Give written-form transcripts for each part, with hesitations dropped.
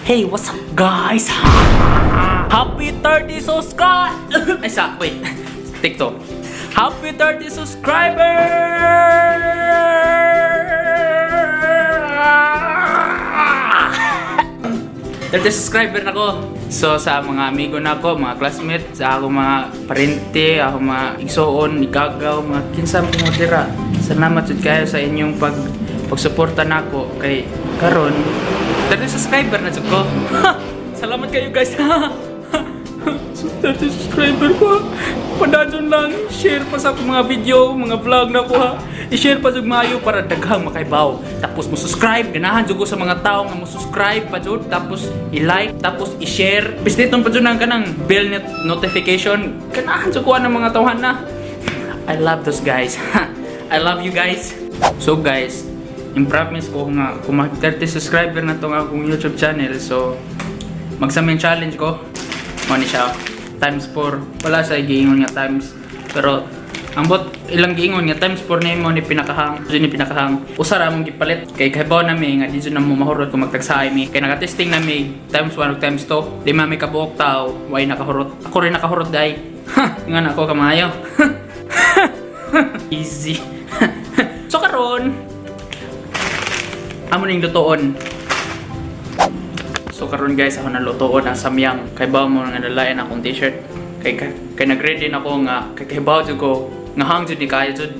Hey, what's up, guys? Happy 30 subscribe! Ay, sa, wait. Take two. Happy 30 subscriber! 30 subscriber na ko. So sa mga amigo na ko, mga classmate, sa ako mga parente, ako mga igsoon, igagaw, mga kinsa mo dira. Salamat jud kayo sa inyong pagsuporta nako kay karon 30 subscriber na jud ko. Salamat kayo, guys. So, 30 subscriber ko. Padayon lang, share pa sa akong mga video, mga vlog na ko ha. I-share pa jud maayo para daghang makaibaw. Tapos mo subscribe, ganahan jud ko sa mga tao nga mo subscribe pa jud, tapos i-like, tapos i-share. Pisliton pa jud ang kanang bell notification. Ganahan jud ko ang mga tawhan na. I love those guys. I love you guys. So guys, in promise ko nga kung mag 30 subscriber na tong akong YouTube channel, so magsamin challenge ko. Mo ni siya times 4. Wala sa giingon nga times. Pero ang bot ilang giingon nga times 4 na mo ni pinakahang, ni pinakahang. Usa ra among gipalit kay kahibaw nami nga di jud na mo mahurot kung magtagsaay mi. Kay nakatesting nami times 1 ug times 2. Lima mi kabuok tawo, way nakahurot. Ako rin nakahurot dai. Ha, nga na ako kamayo. Easy. So karon, amo ning lutoon. So karon, guys, ako nalutoon ang samyang. Kay ba mo nga nalain akong t-shirt. Kay nag-ready na ko nga kay kay jud ko nga hang jud ni kaya jud.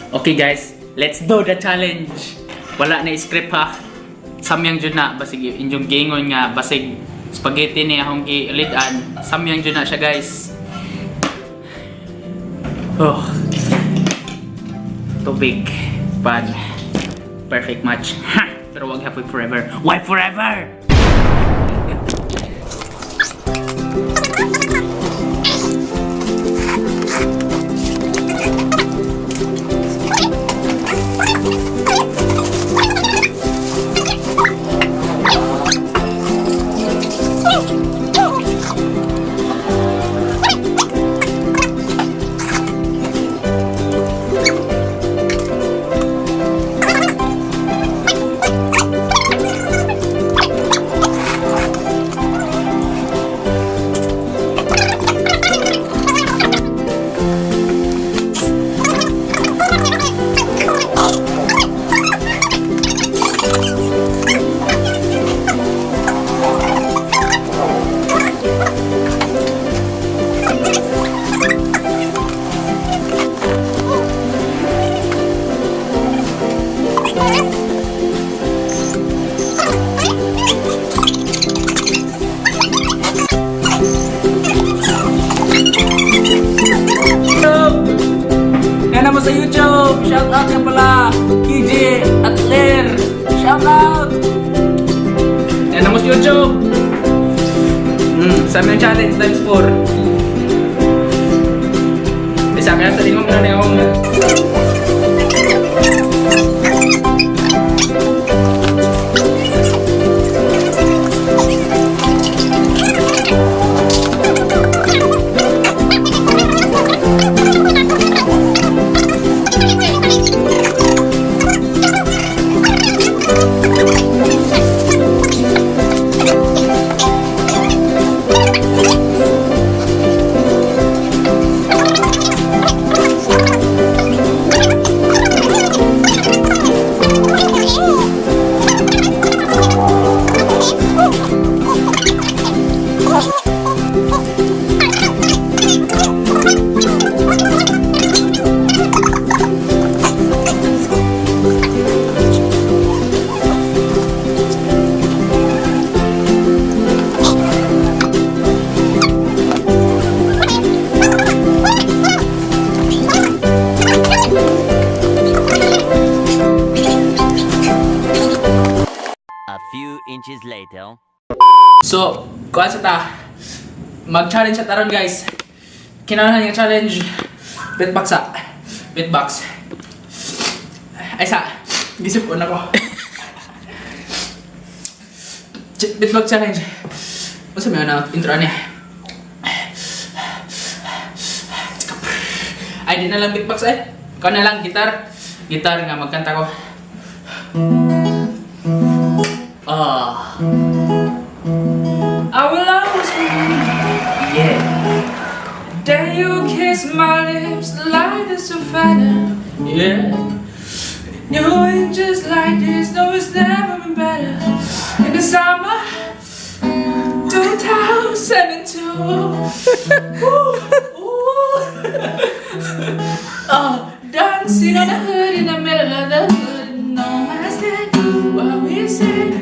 Okay guys, let's do the challenge. Wala na script ha. Samyang jud na basig inyong giingon nga basig spaghetti ni akong giulitan. Samyang jud na siya, guys. Oh. Tubig. Pan. Perfect match. Ha! Pero wag happy forever. Why forever? YouTube! Yan naman sa YouTube! Shout out nga pala! KJ Atler! Shout out! Yan naman sa YouTube! Sa aming challenge times 4. Eh, sa akin, sa lingom na na akong. later. So, kuan sa ta. Mag-challenge sa taron, guys. Kinahanglan nga challenge. Beatbox sa. Beatbox. Ay sa. Gisip ko na ko. Beatbox challenge. Unsa may na intro ani? Ay, di na lang beatbox eh. Ikaw na lang gitar. Gitar nga magkanta ko. Ah. I will always be. Yeah. Then you kiss my lips like this a feather. Yeah. You ain't just like this, no, it's never been better. In the summer, 2002. Ooh, ooh. Oh, dancing on the hood in the middle of the hood. No man's land, what we say,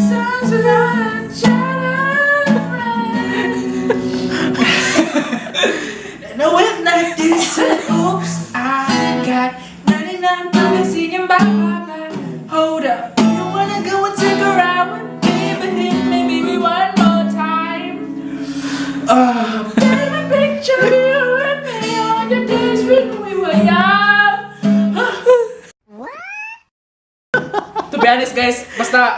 sounds without a friend. And I went like this, and oops, I got 99 problems singing bye bye bye. Hold up, you wanna go and take a ride with me, but hit me maybe one more time. Paint a picture of you and me on the days when we were young. To be honest, guys, basta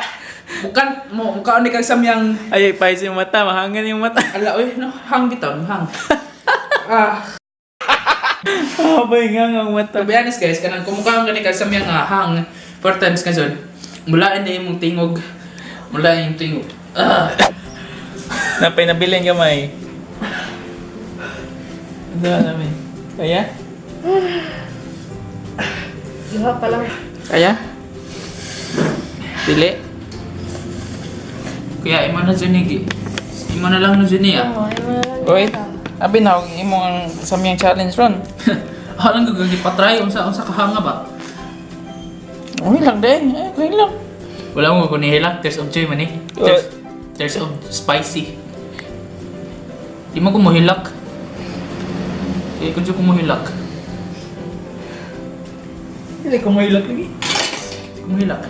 bukan mo mukha ni kag samyang. Ay, pais yung mata, mahangan yung mata. Ala oy, no, hang bitaw, hang. Ah, Habay nga ang mata. To be honest, guys, kanang kumukha ang gani kag samyang nga hang four times kason. Mula na imong tingog. Mula imong tingog. Ah. Napay nabilin gamay. Ano namin? Kaya? Duha pa lang. Kaya? Dili. Kaya imo na junigi. Imo na lang na juni ah. Oo, ay mo na lang. Uy, abi na imo ang samyang challenge ron. Ako lang gagawin patry unsa unsa kahanga ba? Okay lang din. Eh, okay lang. Wala mo ko nihila, tears of joy man eh. Tears of spicy. Di mo ko mohilak. Eh, kung ko mohilak. Hindi ko mahilak lagi. Kumuhilak.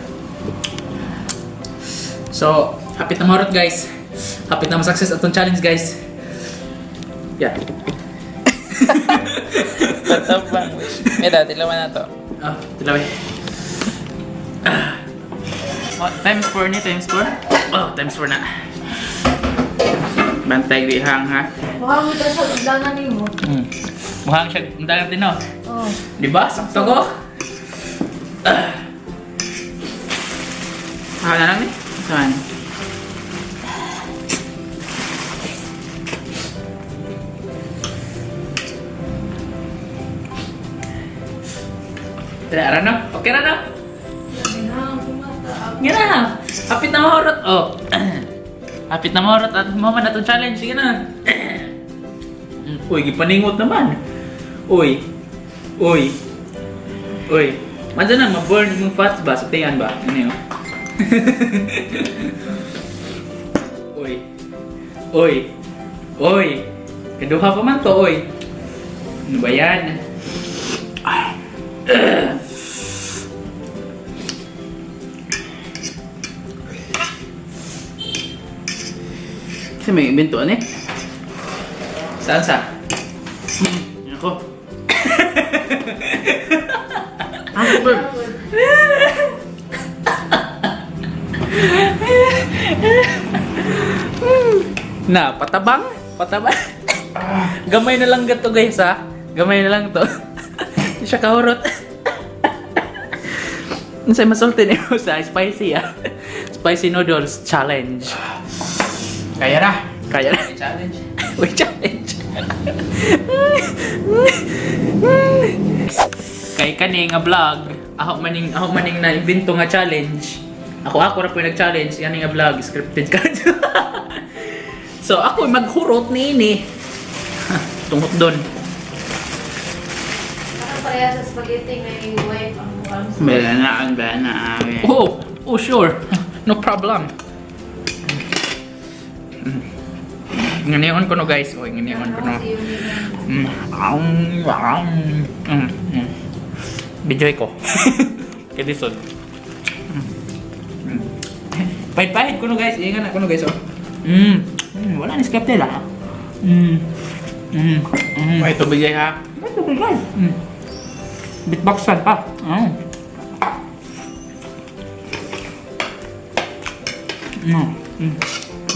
So, hapit na mahurot, guys. Hapit na ma-success atong challenge, guys. Yeah. Patabang. May dati laman na to. Ah, tilaway. Ah. Oh, times 4 ni, times 4. Oh, times 4 na. Bantay di hang ha. Mukha mo tayo sa ugdanan nimo. Mukhang siya, ang dagat din, no? Oo. Di ba? Sakto ko. Ah. Ah, na lang ni. Saan? Tara, na? Okay ra na? Hang kumata. Nga na! Hapit na mahurot! Oh! Hapit na mahurot at mama na itong challenge. Sige na! Uy, gipaningot naman! Uy! Uy! Uy! Mandiyan na, ma-burn yung fats ba? Sa tiyan ba? Ano yun? Uy! Uy! Uy! Kaduha pa man to, uy! Ano ba yan? Ay! Kasi may invento ano eh. Saan sa? Ako. Ako ba? Na, patabang? Patabang? Gamay na lang gato, guys, ha? Gamay na lang to. Di siya kahurot. Ano sa'yo masulti niyo sa spicy ah? Spicy noodles challenge. Kaya na. Kaya na. Challenge. Uy, challenge. Kay kani nga vlog, ako maning na imbento nga challenge. Ako ra po nag-challenge, yani nga vlog scripted ka. So ako maghurot niini. Tunghot doon. Parang pareha sa spaghetti may wipe ang mukha mo. Belanaan, belanaan. Oh, sure. No problem. Ngayon ko no, guys. Oy, ngayon ko no. Aum, aum. Bijoy ko. Kay Dison. Pahit-pahit kuno, guys. Ingat na kuno, guys, oh. Wala ni skepte lah. May tubig ha. May tubig, guys. Beatboxan pa.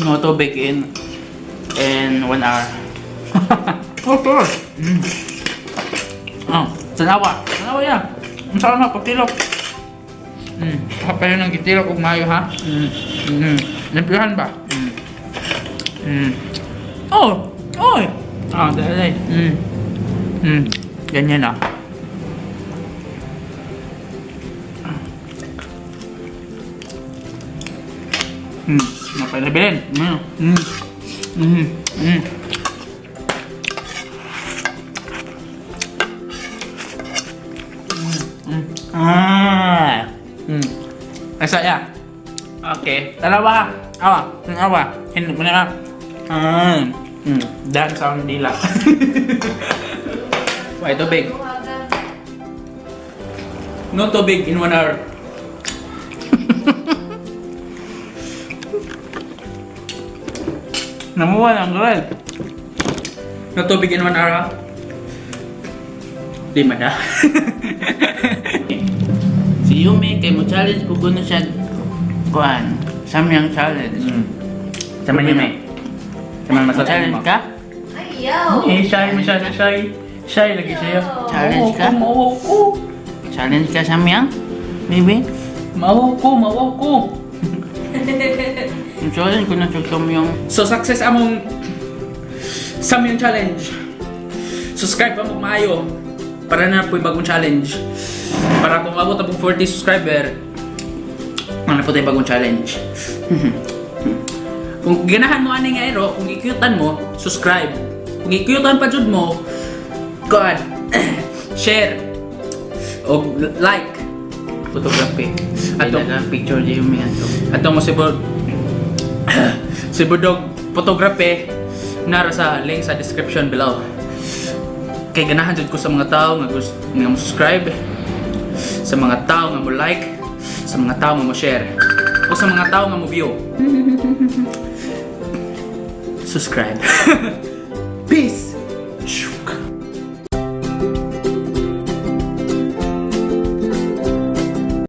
No tubig in 1 hour. Okay. Oh, tanawa. Tanawa ya. Ang sarap na pagtilok. Kapayo ng gitilok og mayo ha. Limpihan ba? Oh, oy. Oh, dali. Ganyan ah. Napalabilin. Ah. Asa ya? Okay. Dalawa. Awa, awa. Hindi mo na. Ah. Dan sound dila. May tubig. Luwagan. No tubig in 1 hour. Namuha ng girl. No tubig in 1 hour, ha? Di man na. Si Yumi kay mo challenge ko kuno siya kuan. Samyang challenge. Sama niya, may. Sama Mo masasabi challenge mo. ka? Ay, yaw. Eh, shy mo siya, shy. Shy lagi siya. Challenge ka? Mawaw ko. Challenge ka, Samyang? Baby? Mawaw ko, mawaw ko. Ang challenge ko na siya Samyang. So success among Samyang challenge. Subscribe pa mo maayo para na po bagong challenge. Para kung abot ang 40 subscriber, ano po tayo bagong challenge. Kung ganahan mo ani nga ero, kung gikyutan mo, subscribe. Kung gikyutan pa jud mo, God, share o like. Photography. Ato. Ato picture di Yumi ato. Ato mo si Bud si Budog Photography nara sa link sa description below. Kay ganahan jud ko sa mga tao nga gusto nga mo subscribe, sa mga tao nga mo like, sa mga tao nga mo share, o sa mga tao nga mo view. Subscribe. Peace.